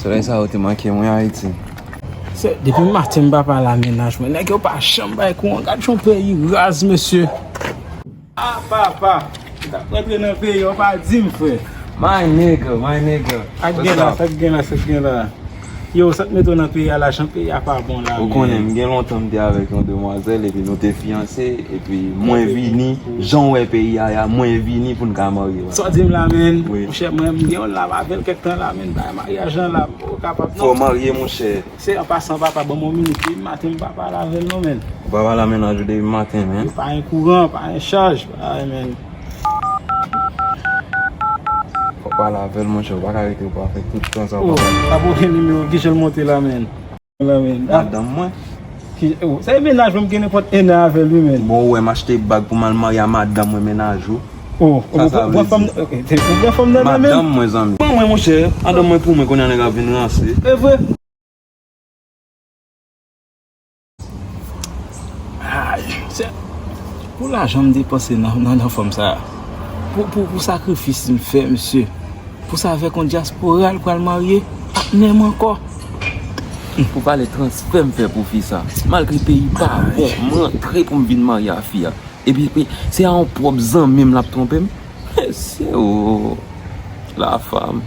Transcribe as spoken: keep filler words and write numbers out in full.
Bagay sa yo te manke mwen Ayiti. Se, depi maten m pa pale a mennaj mwen. Nèg yo pa janm bay kouran. Gad yon peyi raz, mesye. Ah, papa. Ou t ap rantre nan peyi, ou pa di m, frè. My nigga, my nigga. Sa k gen la, sa k gen la, sa k gen la. Yo, sa k mete w nan peyi a la, jan peyi a pa bon la, men. Ou konnen, m gen lontan m te avèk yon demwazèl, epi nou te fiyanse, epi mwen vini, jan w wè peyi a ya, mwen vini pou n ka marye, papa. Sa w di m la, men? Wi. Monchè, mwen, m gen yon love avè l kèk tan la, men, bay maryaj lan la, m poko kapab, non. Fò w marye, monchè. Se an pasan, papa, ban m yon minit, wi, maten m pa pale avè l, non, men. Ou pa pale a mennaj ou depi maten, men. Yo pa gen kouran, pa gen chaj, pa, men. Fò w pale avè l, monchè, ou pa ka rete ou pa fè tout tan sa, papa. Oh, pa gen nimewo, ki jan l monte la, men? La, men. Ah. Madanm mwen. Ki, oh, se mennaj mwen, m gen nenpòt en an avè l, wi, men. Bon, ou wè m achte bag pou m al marye a madanm mwen, mennaj ou. Oh, sa, sa vle di? Ou pran fanm nan, men. Madanm mwen, zanmi. Ban mwen, monchè, madanm mwen pou mwen, kounye a nèg ap vin ranse. E vre? Ay, se pou lajan m depanse nan, nan, nan fanm sa a. Pou, pou, pou sakrifis m fè, mesye. Pou sa avèk yon dyaspora l pral marye ak nèg m ankò. Pou pale transfè m fè pou fi sa. Malgre peyi pa bon, m rantre pou m vin marye a fi a. Epi, epi, se a yon pwòp zanmi m l ap twonpe m. Mesye, oh, la femme.